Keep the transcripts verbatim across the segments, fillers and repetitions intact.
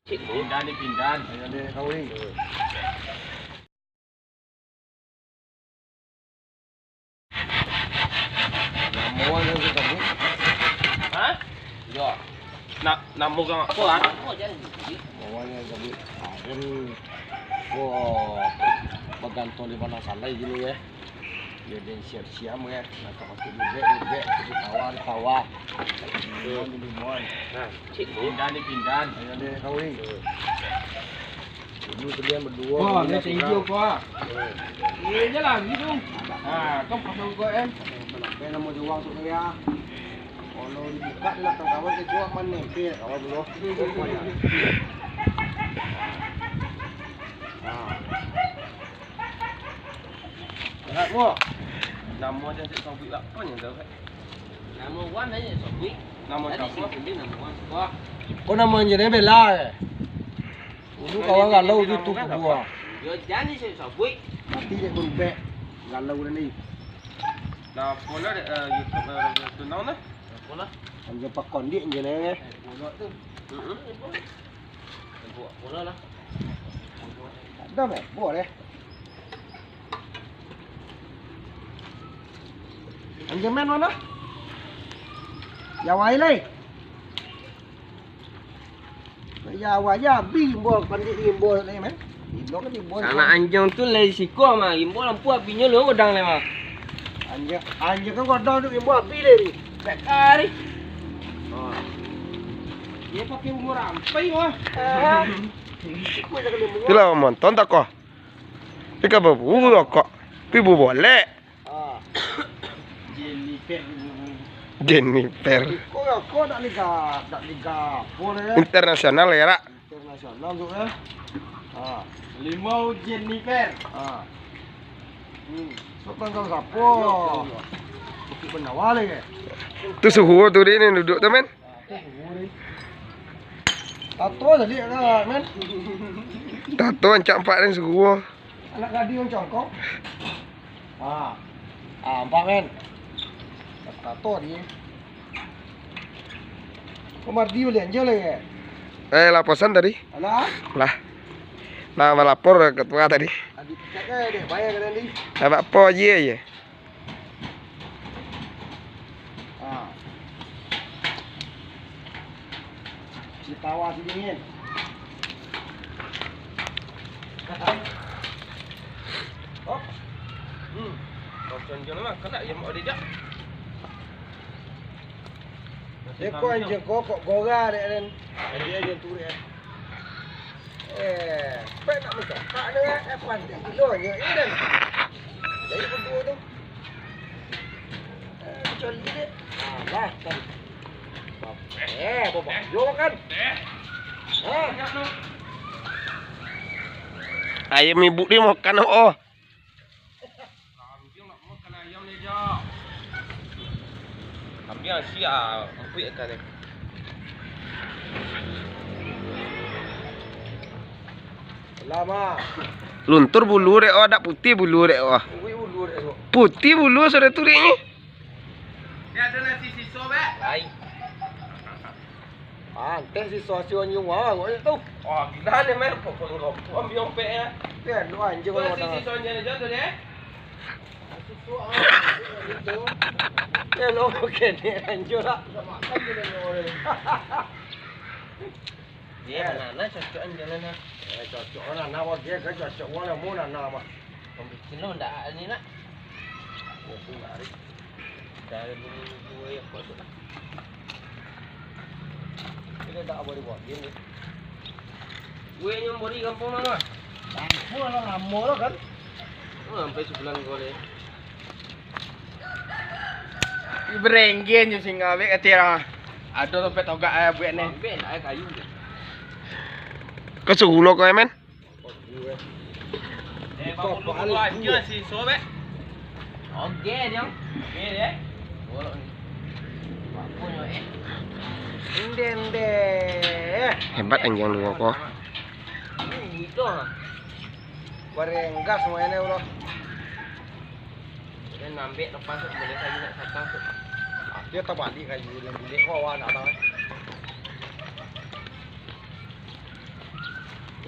Pindan ni, pindan. Ayo deh, kawin. Namo urang tu sabuik? Ha? Yo. Na-, namo urang apo, ah? Namo urang sabuik. Aden ko bagantuang di batang salai gini, yo. Yo, den siap-siap, yo. Nak pakai dudek, dudek, di tawa, di tawa. Di limon, di limon. Nah, cik, pindan ni, pindan. Ayo deh, kawin. Dulu kalian berdua. Wah, ni tinggi apa? Iya je lah, gitu. Nah, kan pasang kau, em. Kenapa nama juang tu, ya? Kalau dibuka, dia nak kawan, dia jual, mana? Dia kawan dulu. Nah. Berat, Bro. Namo den cek sabuik, apo nyo tu, Bro? Namo wan aja sabuik. Namo siapo? Tadi sih, namo wan. Wah. Ko namo inyo ni Bella, eh? Dulu kawan galau tu, tu kan, kubua. Yo, jadi cek sabuik. Mati dek berubek. Galau dah ni. Nah, pola dek, eh, YouTube, eh, tunang dah. Pola. Anjo pakon dik je ni, eh. Pola tu. Heeh. Buat bola lah. Tak ada, meh. Buat deh. Anjing main mana? Jawai lai. Ya, awak je abih imbau, pandik imbau lai, meh. Imbau kan imbau. Anak anjing tu lai siko mah. Imbau lampu abinyo lu godang lai mah. Anjing, anjing kan godang tu imbau abih lai ni. Sekali. Oh. Dia pakai umur ampai mah. Ah. Itulah menonton tak kau? Ika babu rokok. Pi bu boleh. Ah. Jennifer. Jennifer. Iko rokok dak liga, dak liga apo deh. Internasional yo, dak? Internasional tu, eh. Ah. Limau Jennifer. Ah. Hmm. So tanggal sapo? Bukit Penawar lagi. Tu suhu tu dia ni duduk tu, men. Tato tadi, men. Tato ancak ampak den suruah. Anak gadih yang congkok. Ah. Ah, ampak, men. Tato dia. Kok Mardi boleh anjir lagi? Eh, laposan tadi. Alah? Lah. Nah, malapor ke ketua tadi. Adi pecat ke, dek bayar ke tadi? Abak po je, je. Ah. Ditawa si dingin. Oh. Hmm. Macam je lah, kena je mau dijak. Dia kau anjing kau, kok gora dek den. Dia je turun. Eh, baik nak minta. Tak ada, eh, pandai gilo je, eh, den. Jadi berdua tu. Eh, kecuali dia. Alah, kan. Eh, bapak, yo kan. Ha? Ayam ibu dia makan, oh. Kambiang siap, empuk ikan ni. Lama. Luntur bulu dek, oh, dak putih bulu dek, oh. Putih bulu dek, oh. Putih bulu sudah turik ni. Ni ada nasi siso, Bek. Lain. Ah, anteh si sosi anjing wang, kok tu. Oh, gila ni, men. Kok kau ngomong, ambil ompek ya. Kan, lu anjing kalau nasi siso anjing aja tu, deh. Nasi siso, ah, gitu. Ya, lo, oke, ni anjing lah. Dia mana cocok anjing lah, nah. Eh, cocok lah, nah, wak dia kan cocok, wak lah, mau lah, nah, mah. Pembikin lo, ndak ni, nak. Ya, tu, lari. Dari dulu dua ya, kok tu lah. Kita tak boleh buat game ni. Gue yang bori gampang mana? Gampang lah, lama lah kan. Oh, sampai sebulan kau ni. Berenggen je singa, bek kata orang. Ada sampai togak ayah buat ni. Ambil lah kayu je. Kau suruh lo kau, men? Eh, bangun dulu, aja si sobek. Oke, Jong. Oke, deh. Apa nyo, eh? Ende, ende. Hebat anjing dua ko. Ini gitu. Barenggas semuanya, bro. Dia nambek lepas tu, boleh kayu nak sakang tu. Ah, dia terbalik kayu, dia bilik ko awak nak tahu.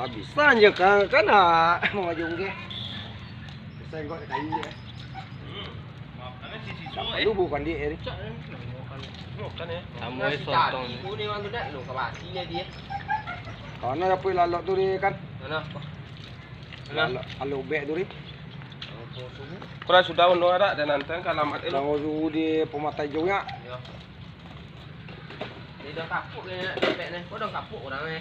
Bisa je kan, kan, ah, mau aja ungge. Bisa enggak kayu je. Hmm. Makan si sisu, eh. Lu bukan dia, Eri. Makan ya. Sama si sontong. Itu ni orang tu nak lu kabasi dia. Karena apa lalok tu dia kan? Mana? Lalok, lalok bek tu dia. Kurang sudah undang ada dan nanti kan alamat lu. Dah suruh di pematai jauh ya. Ya. Dia dah kapuk ke nak dapek ni. Kau dah kapuk orang ni.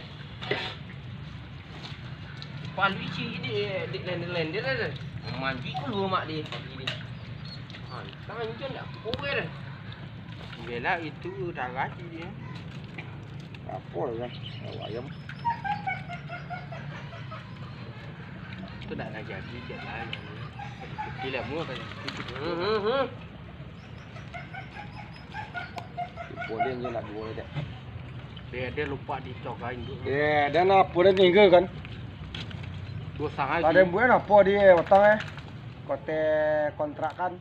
Palu isi ni, dek lender-lender ni. Manji keluar mak dia pagi ni. Hantang je nak kuat. Yelah, itu darah dia. Apa lah kan? Awak ayam. Tu nak nak jadi je lah. Kecil lah, mu kan. Hmm, hmm, hmm. Boleh je nak dua je. Dia, dia lupa dicok aja dulu. Ya, dan apa dah tinggal kan? Dua sangai. Ada buat apa dia, utang eh? Kote kontrakan.